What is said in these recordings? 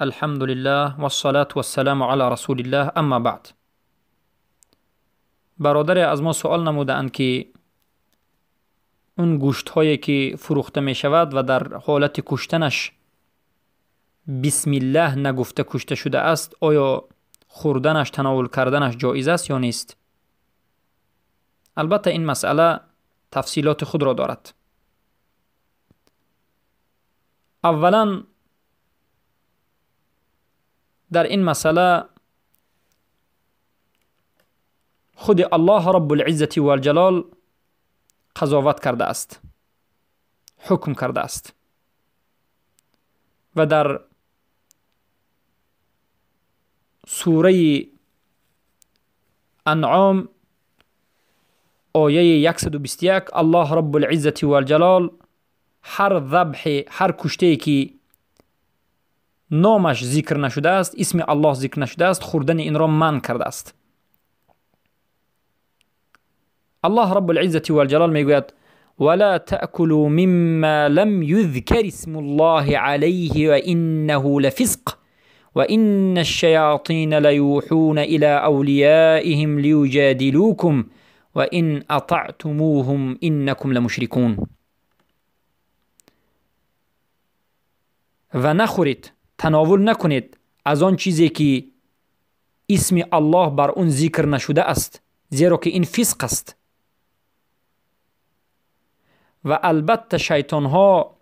الحمد لله والصلاة والسلام علی رسول الله اما بعد. برادر از ما سوال نمودند که اون گوشت هایی که فروخته می شود و در حالت کشتنش بسم الله نگفته کشته شده است، آیا خوردنش، تناول کردنش جایز است یا نیست؟ البته این مسئله تفصیلات خود را دارد. اولا در این مسئله خود الله رب العزة والجلال قضاوت کرده است، حکم کرده است و در سوره انعام آیه 121 الله رب العزة والجلال هر ذبح، هر کشته که نامش ذکر نشده است، اسم الله ذکر نشده است، خوردن این را منع کرده است. الله رب العزة والجلال میگوید ولا تأكلوا مما لم يذكر اسم الله عليه وإنه لفسق وإن الشياطين ليوحون إلى أوليائهم ليجادلوكم وإن أطعتموهم إنكم لمشركون. و نخورید، تناول نکنید از آن چیزی که اسم الله بر اون ذکر نشده است، زیرا که این فسق است. و البته شیطان ها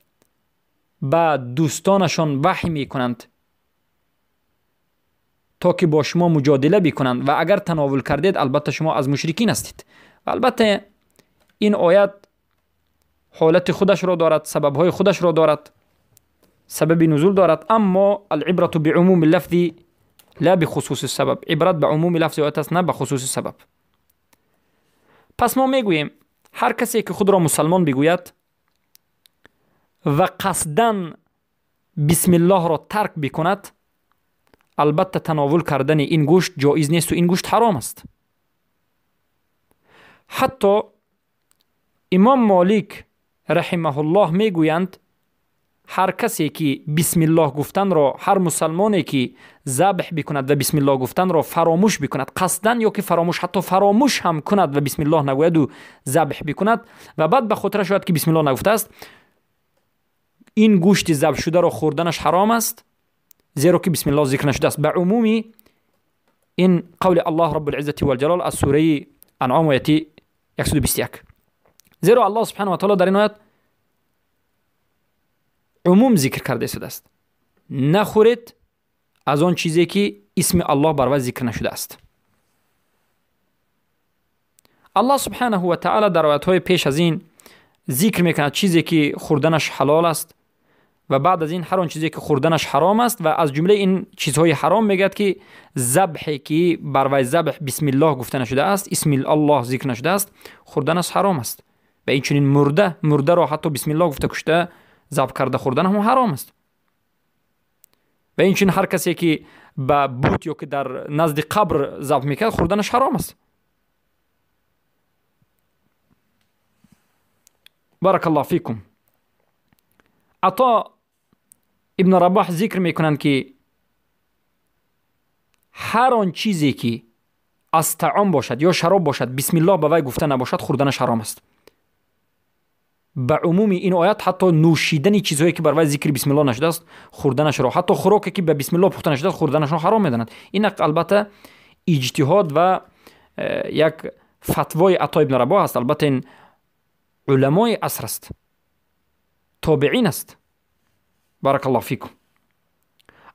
به دوستانشان وحی می کنند تا که با شما مجادله بکنند و اگر تناول کردید البته شما از مشرکین هستید. و البته این آیت حالت خودش را دارد، سبب های خودش را دارد، سبب نزول دارد، اما العبرة بعموم اللفظ لا بخصوص السبب، عبرت به عموم لفظ آیت است نه به خصوص سبب. پس ما میگوییم هر کسی که خود را مسلمان بگوید و قصداً بسم الله را ترک بکند، البته تناول کردن این گوشت جایز نیست و این گوشت حرام است. حتی امام مالک رحمه الله میگویند هر کسی که بسم الله گفتن را، هر مسلمانی که ذبح بکند و بسم الله گفتن را فراموش بکند، قصداً یا که فراموش، حتی فراموش هم کند و بسم الله نگوید و ذبح بکند و بعد به خاطرش شود که بسم الله نگفته است، این گوشت ذبح شده را خوردنش حرام است، زیرا که بسم الله ذکر نشده است. به عمومی این قول الله رب العزة والجلال از سوره انعام آیه 121، زیرا الله سبحانه و تعالی در این آیت عموم ذکر کرده شده است، نخورید از آن چیزی که اسم الله بر وی ذکر نشده است. الله سبحانه و تعالی در آیات پیش از این ذکر میکند چیزی که خوردنش حلال است و بعد از این هر آن چیزی که خوردنش حرام است، و از جمله این چیزهای حرام میگوید که ذبحی که بر وی ذبح بسم الله گفته نشده است، اسم الله ذکر نشده است، خوردنش حرام است. و این چنین مرده را حتی بسم الله گفته کشته ذبح کرده خوردن هم حرام است. و این چنین هر کسی که به بت یا که در نزد قبر ذبح میکرد خوردنش حرام است. بارک الله فیکم. عطا ابن رباح ذکر میکنند که هر آن چیزی که از طعام باشد یا شراب باشد بسم الله به وی گفته نباشد خوردنش حرام است. به عموم این آیت حتی نوشیدن چیزهایی که بر وی ذکر بسم الله نشده است خوردنش را، حتی خوراکی که به بسم الله پخته نشده است خوردنش را حرام میدانند. این البته اجتهاد و یک فتوای عطا ابن رباح است، البته این علمای عصر است، تابعین است. بارک الله فیکم.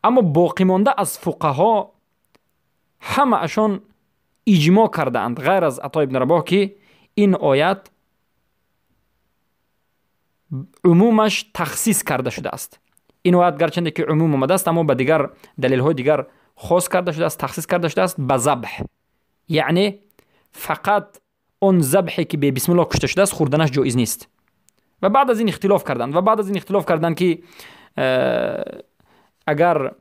اما باقی مانده از فقها همه اشان اجماع کرده اند غیر از عطا ابن رباح که این آیت عمومش تخصیص کرده شده است. این آیت گرچنده که عموم آمده است اما به دیگر دلیل های دیگر خاص کرده شده است، تخصیص کرده شده است به ذبح، یعنی فقط آن ذبحی که به بسم الله کشته شده است خوردنش جایز نیست. و بعد از این اختلاف کردند و بعد از این اختلاف کردند که اگر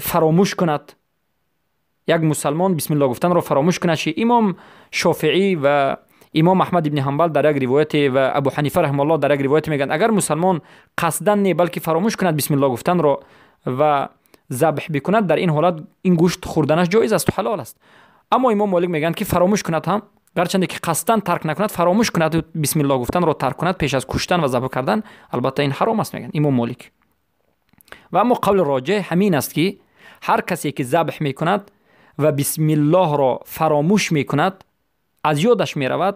فراموش کند یک مسلمان بسم الله گفتن را فراموش کند، امام شافعی و امام احمد ابن حنبل در یک روایت و ابو حنیفه رحمه الله در یک روایت میگن اگر مسلمان قصدن نه بلکه فراموش کند بسم الله گفتن را ва забҳ бикунад, дар ин ҳолат ин гӯшт хӯрданаш ҷоиз аст, ҳалол аст. Аммо имом Молик мегӯянд, ки фаромӯш кунад ҳам, гарчанде ки қасдан тарк накунад, фаромӯш кунад, бисмиллоҳ гуфтанро тарк кунад пеш аз куштан ва забҳ кардан, албатта ин ҳаром аст, мегӯянд имом Молик. Ва аммо қавли роҷеҳ ҳамин аст, ки ҳар касе ки забҳ мекунад ва бисмиллоҳро фаромӯш мекунад, аз ёдаш меравад,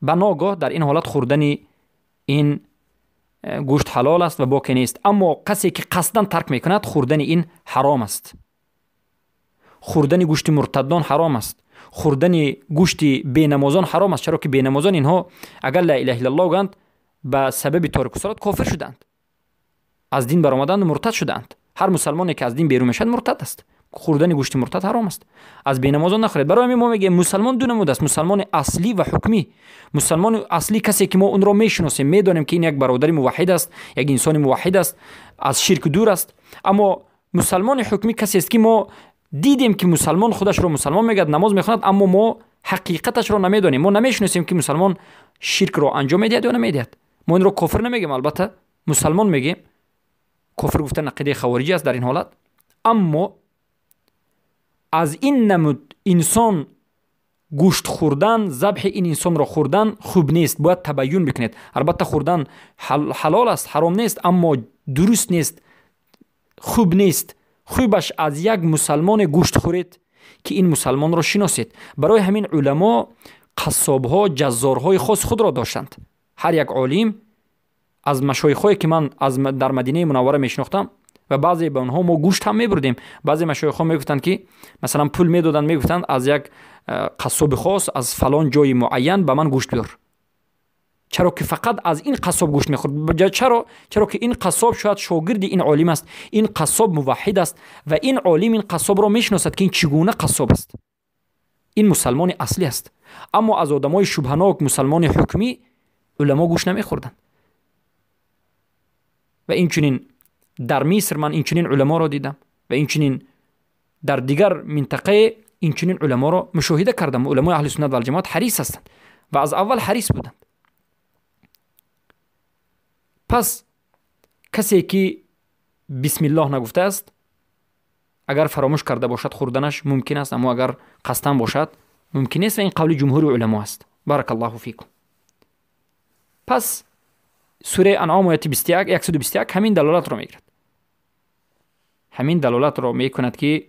ба ногоҳ дар ин ҳолат хӯрдани ин гӯшт ҳалол аст ва боке нест. Аммо касе ки қасдан тарк мекунад, хӯрдани ин ҳаром аст. Хӯрдани гӯшти муртаддон ҳаром аст. Хӯрдани гӯшти бенамозон ҳаром аст, чаро ки бенамозон инҳо агар ла илаҳа иллаллоҳ гӯянд, ба сабаби торику салот кофир шуданд, аз дин баромаданд, муртад шуданд. Ҳар мусалмоне ки аз дин берун мешавад, муртад аст. Хӯрдани гӯшти муртад ҳаром аст. Аз бенамозон нахӯред. Барои ҳамин мо мегӯем, мусалмон ду намуд аст: мусалмони аслӣ ва ҳукмӣ. Мусалмони аслӣ касе ки мо онро мешиносем, медонем, ки ин як бародари муваҳҳид аст, як инсони муваҳҳид аст, аз ширк дур аст. Аммо мусалмони ҳукмӣ касест, ки мо дидем, ки мусалмон худашро мусалмон мегӯяд, намоз мехонад, аммо мо ҳақиқаташро намедонем. Мо намешиносем, ки мусалмон ширкро анҷом медиҳад ё намедиҳад. Мо инро кофир намегӯем, албатта мусалмон мегӯем. Кофир гуфтан ақидаи хавориҷӣ аст дар ин ҳолат. Аммо аз ин намуд инсон гӯшт хӯрдан, забҳи ин инсонро хӯрдан хуб нест, бояд табайюн бикунед. Албатта хӯрдан ҳалол аст, ҳаром нест, аммо дуруст нест, хуб нест. Хубаш аз як мусалмоне гӯшт хӯред, ки ин мусалмонро шиносед. Барои ҳамин уламо қассобҳо, ҷаззорҳои хос худро доштанд. Ҳар як олим аз машоихҳое ки ман дар Мадинаи Мунаввара мешинохтам, ва баъзе ба онҳо мо гӯшт ҳам мебурдем, баъзе машоихҳо мегуфтанд, ки масалан пул медоданд, мегуфтанд, аз як қассоби хос аз фалон ҷои муайян ба ман гӯшт биёр, чаро ки фақат аз ин қассоб гӯшт мехӯрд. Чаро? Чаро ки ин қассоб шояд шогирди ин олим аст, ин қассоб муваҳҳид аст ва ин олим ин қассобро мешиносад, ки ин чӣ гуна қассоб аст. Ин мусалмони аслӣ аст. Аммо аз одамои шубҳанок, мусалмони ҳукмӣ, уламо гӯшт намехӯрданд. Ва инчунин дар Миср ман инчунин уламоро дидам ва инчунин дар дигар минтақае инчунин уламоро мушоҳида кардам. Уламои аҳли суннат валҷамоат ҳарис ҳастанд ва аз аввал ҳарис буданд. Пас касе ки бисмиллоҳ нагуфтааст, агар фаромӯш карда бошад, хӯрданаш мумкин аст, аммо агар қасдан бошад, мумкин нест, ва ин қавли ҷумҳури уламо аст. Баракаллоҳу фикум. Пас сураи Анъом ояти 121 ҳамин далолатро мегирад, ҳамин далолатро мекунад, ки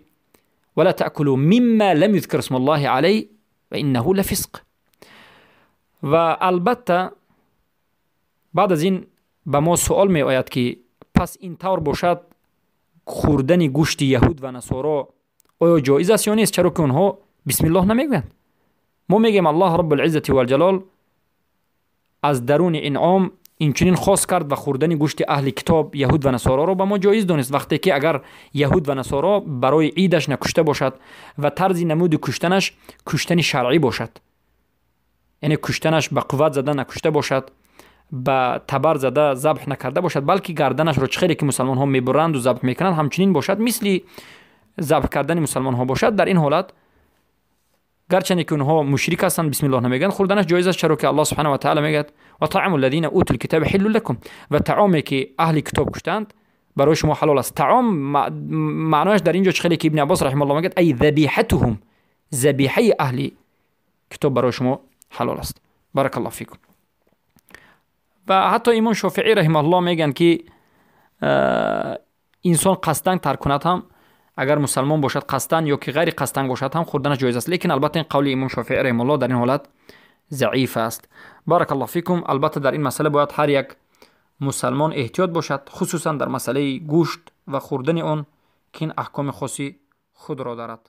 вала таъкулу мимма лам юзкар исмуллоҳи алайҳ ва иннаҳу лафисқ. Ва албатта баъд аз ин ба мо суол меояд, ки пас ин тавр бошад, хӯрдани гӯшти яҳуд ва насоро оё ҷоиз аст ё нест? Чаро ки онҳо бисмиллоҳ намегӯянд. Мо мегӯем, Аллоҳ раббулиззати валҷалол аз даруни инъом инчунин хос кард ва хӯрдани гӯшти аҳли китоб, яҳуд ва насороро ба мо ҷоиз донист, вақте ки агар яҳуд ва насоро барои идаш накушта бошад ва тарзи намуди куштанаш куштани шаръӣ бошад, яъне куштанаш ба қувват зада накушта бошад, ба табар зада забҳ накарда бошад, балки гарданашро чӣ хеле ки мусалмонҳо мебуранду забҳ мекунанд, ҳамчунин бошад, мисли забҳ кардани мусалмонҳо бошад. Дар ин ҳолат, гарчанде ки онҳо мушрик ҳастанд, бисмиллоҳ намегӯянд, хӯрданаш ҷоиз аст, чаро ки Аллоҳ субҳана ва таала мегӯяд: ва таъаму ллазина утул китаба ҳиллун лакум, ва таоме ки аҳли китоб куштаанд, барои шумо ҳалол аст. Таом маънояш дар ин ҷо, чӣ хеле ки Ибни Аббос раҳимааллоҳ мегӯяд, ай забиҳатуҳум, забиҳаи аҳли китоб барои шумо ҳалол аст. Баракаллоҳу фикум. Ва ҳатто имом Шофиӣ раҳимаҳуллоҳ мегӯянд, ки инсон қасдан тарк кунад ҳам, агар мусалмон бошад, қасдан ё ки ғайри қасдан бошад ҳам, хӯрданаш ҷоиз аст. Лекин албатта ин қавли имом Шофиӣ раҳимаҳуллоҳ дар ин ҳолат заиф аст. Баракаллоҳу фикум. Албатта дар ин масъала бояд ҳар як мусалмон эҳтиёт бошад, хусусан дар масъалаи гӯшт ва хӯрдани он, ки ин аҳкоми хоси худро дорад.